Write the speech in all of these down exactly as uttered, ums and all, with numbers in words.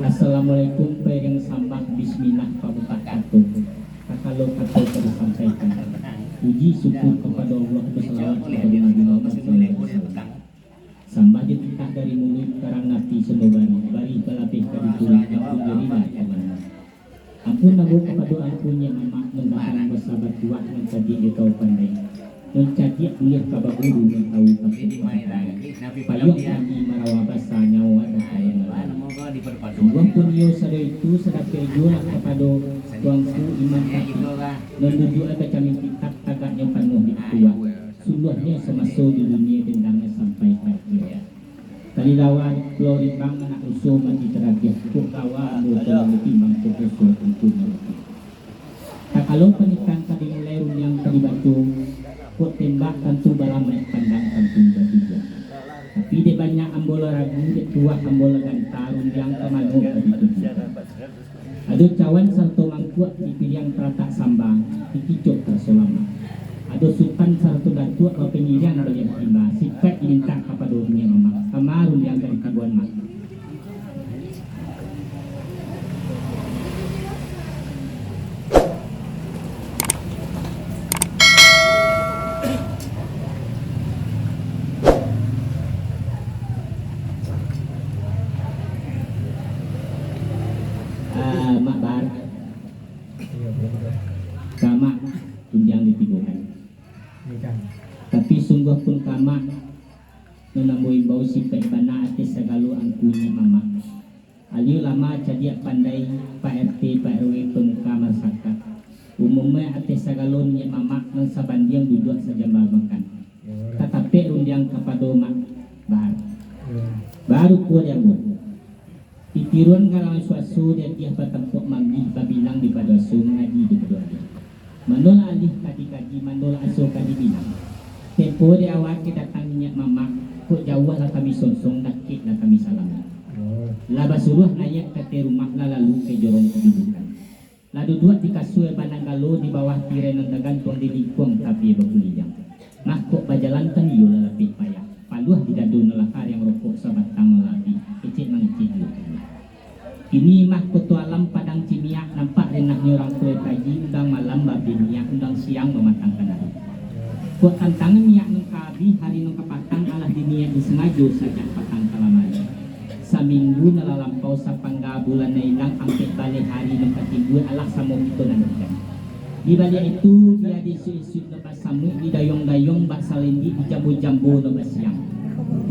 Assalamualaikum, pairing sambah, bismillah, pabuka kato. Takalo kato ka disampaikan. Puji syukur kapado Allah, basalawat kapado Nabi Muhammad sallallahu alaihi wasallam. Sambah jo titah dari muluik, karang ati sanubari, barih balabeh ka dituruik, ampun jo rila ka manang. Ampun ambo kapado angku nyiak mamak, nan datang basa batuah, nan cadiak jo tau pandai, nan cadiak buliah ka baguru, nan tau ka payuang tinggi marawa basa, nyawo ado ka manang. Sungguahpun iyo sado itu, sadapek juo lah kapado tuangku Imam Fatih, nan duduak bacamin kitab, tagaknyo panuah di kuah. Suluahnyo samaso di dunia, dendamnyo sampai ka akhirat. Tali lawa Pulau Ribang, anak ruso mati taragiah, kok lawa ambo tolong ditimbang, kok doso ampun marugi. Takalo panitahan ka dimulai, rundiang ka dibaco, kok tembak tantu balamaik, pandang tantu batujuan. Tapi dek banyak ambo lah ragu, dek tuah ambo lah ganta, rundiang ka mano ka dituju. Ado cawan sarato mangkuak, di piriang talatak samba, di kicok taraso lamak. Ado sutan sarato datuak, bapangiriang baliak timba, sipaik dimintak kapado nyiak mamak, kama rundiang ka ditibuan mak. Ah, Mak Bar. Iyo, Mak Bar. Ka Mak, tundiang ditibokan. Iyo, Kang. Tapi sungguahpun ka Mak, nan ambo imbau sipaik bana ateh sagalo angku nyiak mamak. Alio lama cadiak pandai, Pak R T, Pak R W, pamuka masyarakat. Umumnyo ateh sagalo nyiak mamak, nan sabandiang duduak sajamba makan. Tatapek rundiang kapado Mak Bahar. Baru kuo di ambo. Titiruan galang suaso, diagiah batampok mamilih, babilang di padoso, mangaji di padoso. Manolah alih ka dikaji, manolah aso ka dibilang. Tempo di awal kadatang nyiak mamak, kok jauah lah kami sonsong, dakek lah kami salami. Lah basuruah naiak ka ateh rumah, lah lalu ka jorong kadudukan. Lah duduak di kasua bananggalo, di bawah tirai nan tagantuang, di lingkuang tapi bakuliliang. Mangko bajalan kan iyo lah lapeh payah, paluah di dado nan lah kariang, rokok sabatang nan lah abih, kecek mangecek iyo. Kini mah koto alam padang ciniak, nampak renahnyo urang tuo kaji, undang malam babiniak, undang siang mamatangkan ari. Kok tantangan minyak nan ka abih, hari nan ka patang, alah diniak disangajo sajak patang ka lamari. Saminggu nan lah lampau, sapangga bulan nan ilang, ampek baleh ari nan ka timbua, alah samo kito nantikan. Di baliak itu, di isuak-isuak nan basamuik, di dayuang-dayuang bak salindik, di jambo-jambo nan basiang.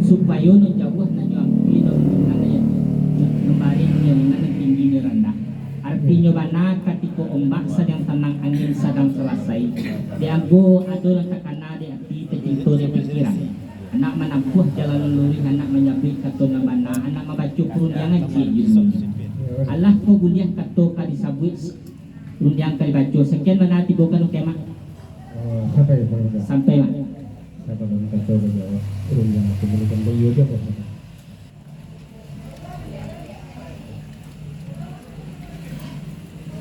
Supayo nan jauah nan jo ampia, nan ringan nan, nan barek nan ringan, nan tinggi nan randah. Artinyo bana, katiko ombak sadang tanang, angin sadang salasai, di ambo ado nan takana di ati, tacinto di pikiran. Anak manampuah jalan nan luruih, anak manyabuik kato nan bana, anak mambaco parundiangan ciek judulnyo. Alah ko buliah kato ka disabuik, rundiang ka dibaco. Sakian bana tibokan, oke, Mak? Oh, sampai, Mak. Sampai, Mak. Sabar, Mak. Kato ka jawab. Rundiang ka dibaco, iyo jo, Mak.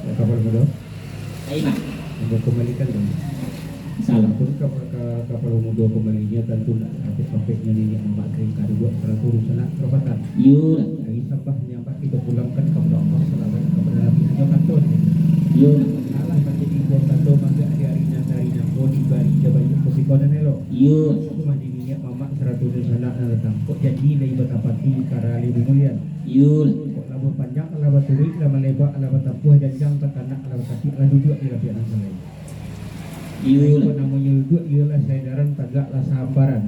Ya, Kapalo Mudo. Baik, Mak. Ambo kumbalikan, Mak. Salam. Adapun ka, ka, Kapalo Mudo kumbalinyo, tantu ndak sapek-sapeknyo niniak mamak sering kaduduak sarato dunsanak rapatan. Iyo lah. Ari sambah nyambah kito pulangkan kapado Allah, salawat kapado Nabi, hanyo kato nyo. Iyo lah. Alah manjadi buah kato, mangko di ari nan sahari nangko dibari jo banyak kasibukan nan elok. Iyo. Rumah di niniak mamak sarato dunsanak nan datang, kok jadi lai batapati kara lai bamulian. Iyo lah. Kok labuah panjang lah baturuik, lah malebak lah batampuah, janjang takanak lah batapik, lah duduak di lapiak nan salai. Iyo lah. Kok namonyo duduak, iyolah saedaran, tagak lah sahamparan.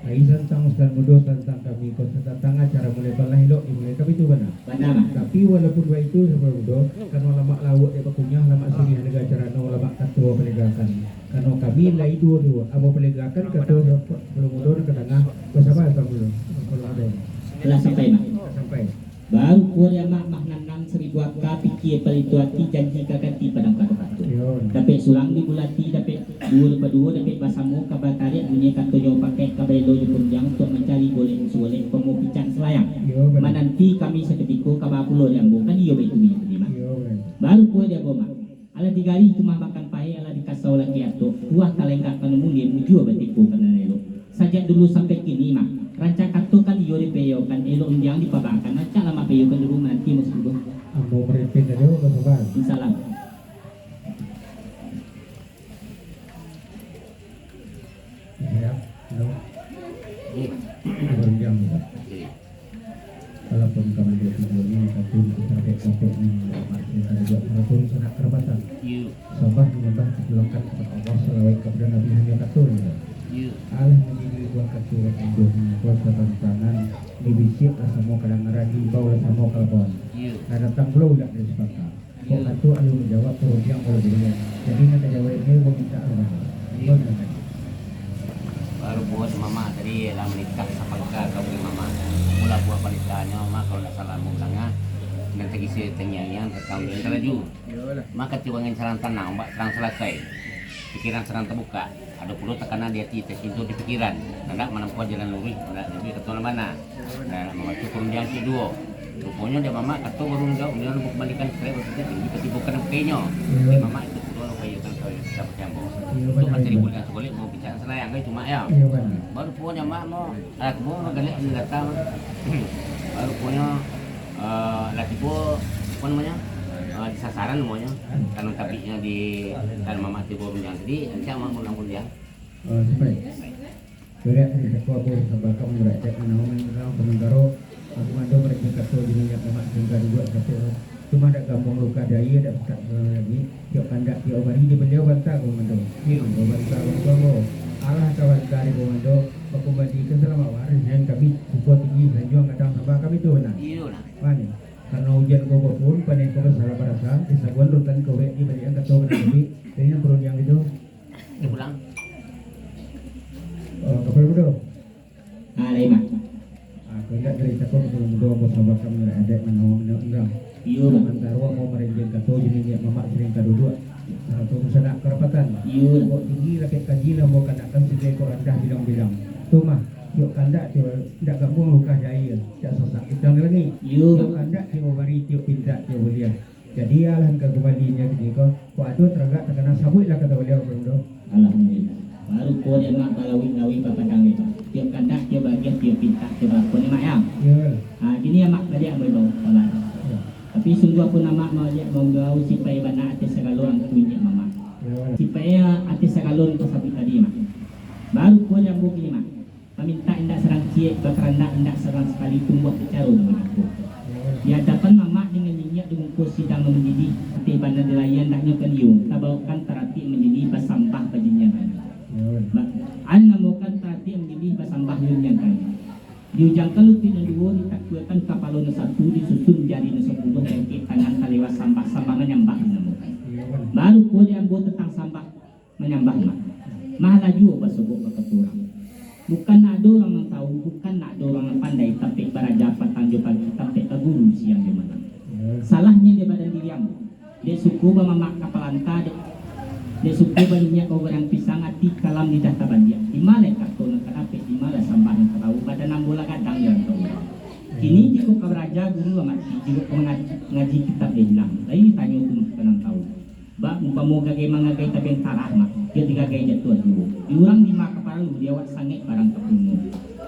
Lai santang Ustaz Mudo, santang kami ko, satantang acara mulai balah elok dimulai, kami tu bana. Bana, Mak. Tapi walaupun baitu, Kapalo Mudo, karano lamak lauak dek bakunyah, lamak siriah dek acara, no lamak kato palegakan. Karano kami lai duo-duo, ambo palegakan kato Kapalo Mudo nan ka tangah, basaba Kapalo Mudo. Lah sampai, Mak. Sampai. Baru kuo di amak mah nanam saribu aka, pikia palito ati, janji ka ganti padang kato-kato. Iyo. Dapek surang dibulati, dapek duo dipaduo, dapek basamo, ka batariak bunyi katonyo, pakai ka baelo jo parundiang, untuak mancari golek suolek, pamo picak salayang. Iyo, bana. Mananti kami sakutiko, kaba pulo di ambo, kan iyo baitu bunyi tadi, Mak. Iyo, bana. Baru kuo di ambo, Mak. Alah digarih tumah makan pahek, alah dikasau laki atok, buah ka lenggak ka nan mulie, mujua batiko ka nan elok. Sajak dulu sampai kini, Mak, rancak ka Panjang. Walaupun kami dua tigo ni, tapi masyarakat kampung ni, masyarakat juga, walaupun sanak karabatan. Iyo. Sabah manyambah, dipulangkan kapado Allah, salawat kapado Nabi, hanyo kato sajo. Iyo. Alah manjadi buah kato, buah mangko satantangan, dibisiak lah samo kadangaran, diimbau lah samo kalabauan. Iyo. Lah datang pulo ulak dari Sipaka. Kok kato alun manjawab, kok rundiang alun babuliah. Jadi, nan ka jawab ni, ambo mintak lah, Bang. Iyo. Bang, silakan. Baru buah mamak tadi lah manikah sapangka ka urang mamak. Mula buah panikahnyo, Mak, kalau ndak salah, ambo mandanga, nan tagiso tangiang-angiang, tatangguang talaju. Iyolah. Mako, tibo angin sarang tanang, ombak sarang salasai. Pikiran sarang tabukak. Ado pulo takana di ati, tasinto di pikiran. Indak manampuah jalan luruih, indak luruih kato nan bana. Indak mambaco parundiangan ciek juo. Ruponyo dek mamak kato baru manjawab, undian bakumbalikan, saketek bapikia, tinggi patibokan painyo. Iyo. Dek mamak itu pulo nan paiyokan ka kitab ambo. Iyo, bana. Untuak materi buliah sagolik, mau bicara sanayang gai cuma yo. Iyo, bana. Baru ruponyo mak mau, ah, kubo galiak datang. Baru ruponyo, eh, lah tibo, apo namonyo? Eh, di sasaran namonyo. Karano tabiknyo di dalam mamak tibo rundiang tadi, rancak mamak pulang rundiang. Eh, sampai. Bariak di sako ambo sambah ka manyuruak cek manawa manurang pamantaro. Aku mando marajin kato di minyak mamak sangka duduak sato. Cuma dak gamuang lukah di aia, dak pacak dalam lagi. Tiok kandak, tiok bari di baliau banta ka mando. Iyo. Ambo banta ka mando. Alah ka banta di mando, bakumbali ka salamak waris nan kami. Suko tinggi, sanjuang gadang sambah kami tu bana. Iyo lah. Mani. Karano ujan ko bapun, paneh ko basarah barasa, disabuan rutan kowek di baliak kato bana tadi. Jadi nan parundiang itu. Dipulang. Oh, kapalo mudo. Ah, lai, Mak. Ah, kandak dari tako kapalo mudo, ambo sambah ka manyuruak adaik manawa manyuruak urang. Iyo, Mak. Samantaro ambo maranjang kato jo niniak mamak sariang ka duduak, sarato sanak karapatan. Iyo, Mak. Kok tinggi lakek kaji lah ambo kanakan, siko kok randah bilang-bilang. Tu mah, tiok kandak, tiok indak gamuang lukah di aia, dak sasak bintang di langik. Iyo. Tiok kandak, tiok bari, tiok pintak, tiok buliah. Jadi, alah ka kumbali nyo kini ko, kok ado taragak takana, sabuiklah kato baliau, Bang, tu. Alhamdulillah. Baru ko dek Mak balawik-lawik bapadang lebar. Tiok kandak, tiok bagiah, tiok pintak, tiok barapo ni, Mak, yo? Yo. Ha, kini yo, Mak, baliak ambo imbau, sabar. Yo. Tapi sungguah pun Amak maliek mambao sipai bana ateh sagalo angku inyiak mamak. Yo. Sipai ateh sagalo nan tasabuik tadi, Mak. Baru ko dek ambo kini, Mak. Mamintak indak sadang ciek, bakarandak indak sadang sakali, tumbuah bicaro nan manangko. Di adapan mamak dengan niniak di muko sidang nan mandidih, ateh bana di layia andaknyo ka liyo, tabaokan taratik mandidih basambah bajinjiang tangan. Ba-, an namokan taratik mandidih basambah di rundiang tangan. Diujangkan lutuik nan duo, ditakuakan kapalo nan satu, disusun jari nan sapuluah, jangkek tangan taliwah sambah, sambah manyambah dinamokan. Baru ko dek ambo tantang sambah manyambah, Mak. Malah juo basobok bakato urang. Bukan ndak ado urang nan tahu, bukan ndak ado urang nan pandai, tampek baraja patang jo pagi, tampek baguru siang jo malam. Salahnyo di badan diri ambo. Dek suko bamamak ka palanta, dek, dek suko banyiak bagoreng pisang, ati kalam lidah tabaliak. Di ma lai kato nan ka dapek, di ma lai sambah nan ka tahu, badan ambo lah gadang di rantau urang. Kini jikok ka baraja, guru lah mati, jikok ka mangaji, ngaji kitab lah ilang. Lai ditanyo tu mah ka nan tahu. Bak umpamo gagai mangagai tabiang tarah, Mak, iyo digagai jatuah juo. Di urang di ma ka paralu, di awak sangek barang ka punyo.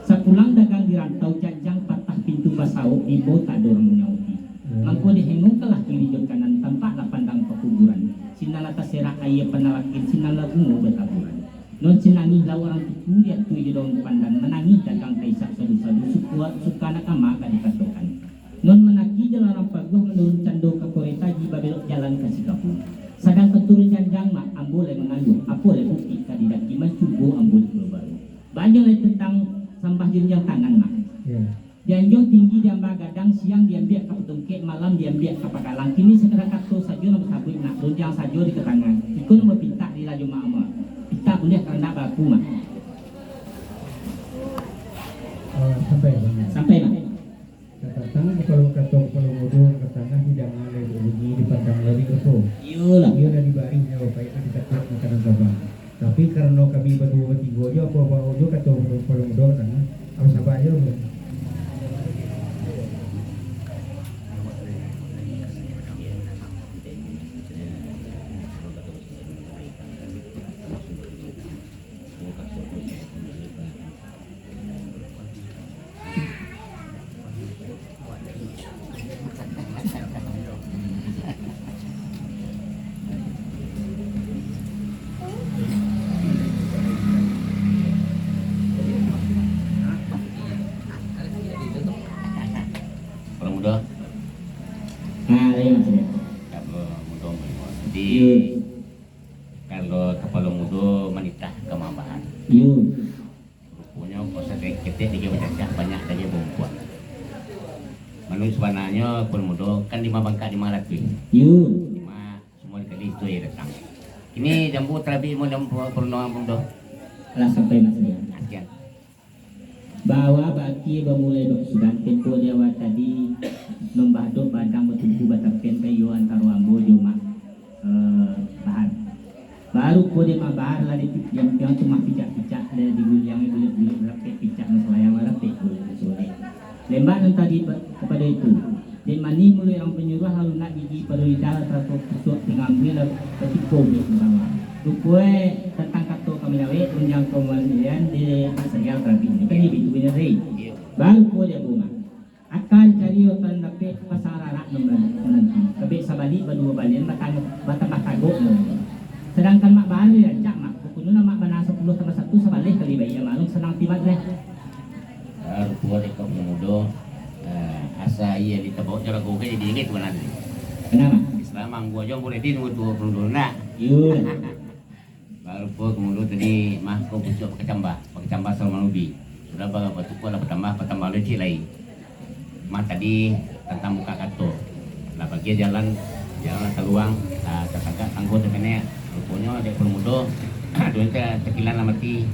Sapulang dagang di rantau, janjang patah pintu basaok, diimbau tak ado urang manyauti. Mangko dihengokkanlah kiri jo kanan, tampaklah pandang pakuburan. Sinan lah taserak aia panalakin, sinan lah bungo bataburan. Non sinangih lah urang tuku, diatui jo daun pandan, manangih dagang ka isap sadu-sadu, suka, suka nak ama ka dikatokan. Non manaki jo larang paguah, manurun cando ka koreta, di babelok jalan ka Sikapu. Sadang ka turun janjang, Mak, ambo lai mangaluah, apo lai bukik ka didaki, mancubo ambo di Pulau Baru. Banyak lai tantang sambah di rundiang tangan, Mak. Yo. Dianjuang tinggi diambah gadang, siang diambiak ka patungkek, malam diambiak ka pagalang. Kini sakadar kato sajo nan basabuik, Mak, rundiang sajo di katangan. Iko nan bapintak di laju, Mak, Mak. Pintak buliah karandak balaku, Mak. Oh, sampai, Bang. Sampai, Mak. Katatang kapalo kato kapalo mudo nan ka tangah, didanga lai bunyi, dipandang lai rupo. Iyolah. Iyo lah dibarih nyo, paik lah ditakuak makanan sabang. Tapi karano kami baduo batigo jo, apo bao jo kato kapalo mudo nan ka tangah, apo saba jo. Ketek daging bacacak, banyak daging barumpuak. Manuih sabananyo pun mudo kan lima bangkak lima ratuih. Yo. Lima, semua dikali itu aja datang. Ini jambu tarabi mau jambu perundungan pun mudo. Alah sampai, Mas, ya. Sekian. Bahwa baki bamulai bakusudan tempo di awal tadi, mambadok badang batumpu batapian kayo antaro ambo jo Mak, eh, Bahar. Baru ko dek Mak Bahar lah di, yang, yang tu mah picak-picak, lah diguliangi bulik-bulik rapek, picak nan salayang lah rapek bulik nan solek. Lembak nan tadi ba-, kapado itu, dek manih muluik urang panyuruah, lalu nak gigi pado lidah, lah tarato pusuak pingambuih lah batiko bulik matawa. Rupo e tantang kato ka manyawek, rundiang ka mamilihan, dek Mak Sarial tarabi. Kan iyo bitu bana tadi. Baru ko dek Abu Mak. Aka dicari otan dapek pasang ararak nan mananti. Kabek sabalik baduo balian batang-, batambah tagok nan. Sadangkan Mak Bahar dirancak, Mak. Pokoknyo nan Mak bana sapuluah tambah satu sabaleh kali baiak, Mak. Alun sanang timat deh. Ah, rupo dek ka mudo. Ah, asa iya di tabau jarago ke jadi ingat mana ni. Kenapa? Islam anggu aja boleh di nunggu dua puluh dulu nak. Iyo. Baru po kemudian tadi mah ko pucuk bakacambah, bakacambah salama lubi. Sudah ba-, batukuak lah batambah, batambah lecek lai. Mah tadi tantang buka kato. Lah bagian jalan, jalan lah kaluang, ah, tatagak tanggo takenek. Ruponyo dek pun mudo, duo te takilan lah mati,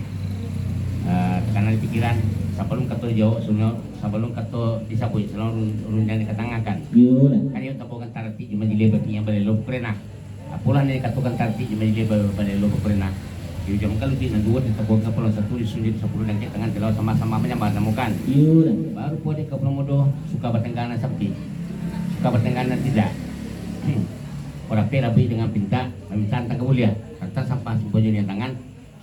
ah, takana di pikiran. Sabalum kato dijawab, sabalum, sabalum kato disabuik, sabalum run-, rundiang dikatangakan. Iyolah. Kan iyo tabokan taratik di majilih bati yang balelo pukrenah. Apolah nan dikatokan taratik di majilih ba-, balelo baparanah. Di ujuang muka lutik nan duo ditabuang kapalo satu, disunjuik sapuluah dangkek tangan, tilau sama-sama manyambah namokan. Iyo lah. Baru puo dek kapalo mudo, suka batanggang nan sampik, suka batanggang nan tidak. Urapek rabuik dengan pintak, mamintak tantang ka buliah, tantang sampah simpan jo nian tangan,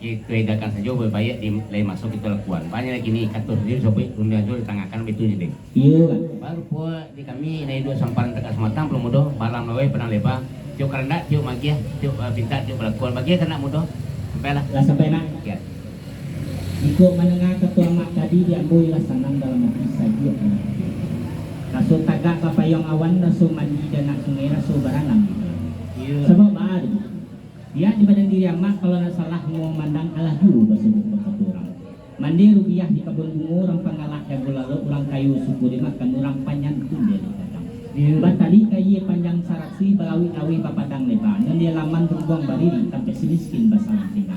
Kito edakan sajo, baiak di lain maso kito lakuan. Banyak lagi ni kato sendiri, sobuik rundiang jo di tangah kan, betul ni, Dek? Iyo, Kak. Baru puo di kami, nan iduik samparan tagak samatang, pulo mudo, balam laweh, padang leba, tiok karandak, tiok magiah, tiok, eh, pintak, tiok balakuan. Bagi kanak mudo, sampailah. Lah sampai, Mak? Ya. Jikok mandanga kato Amak tadi, di ambo iyolah sanang dalam ati, sajuak dalam ati. Raso tagak bapayuang awan, raso mandi di anak sungai, raso baranang di kolam. Iyo. Sabab baa? Bia di badan diri Amak, kalau ndak salah mamandang, alah juo basobok bakato urang. Mande rubiah di kabun bungo, urang panggalak jago lalok, urang kayo suko dimakan, urang panyantun dialek gadang. Iyo. Batali kaie panjang sarasih, balawik laweh bapadang leba, nan di alaman rumbuang bariri, tampek si miskin basalang tingga.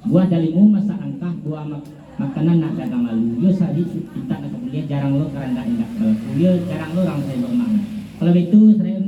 Buah dalimo masak angkah, buah mak-, makanan nak dagang lalu. Iyo sarik su-, pintak nak ka buliah, jarang lo karandak indak balaku. Iyo jarang lo urang saelok Amak. Kalau baitu, sarayo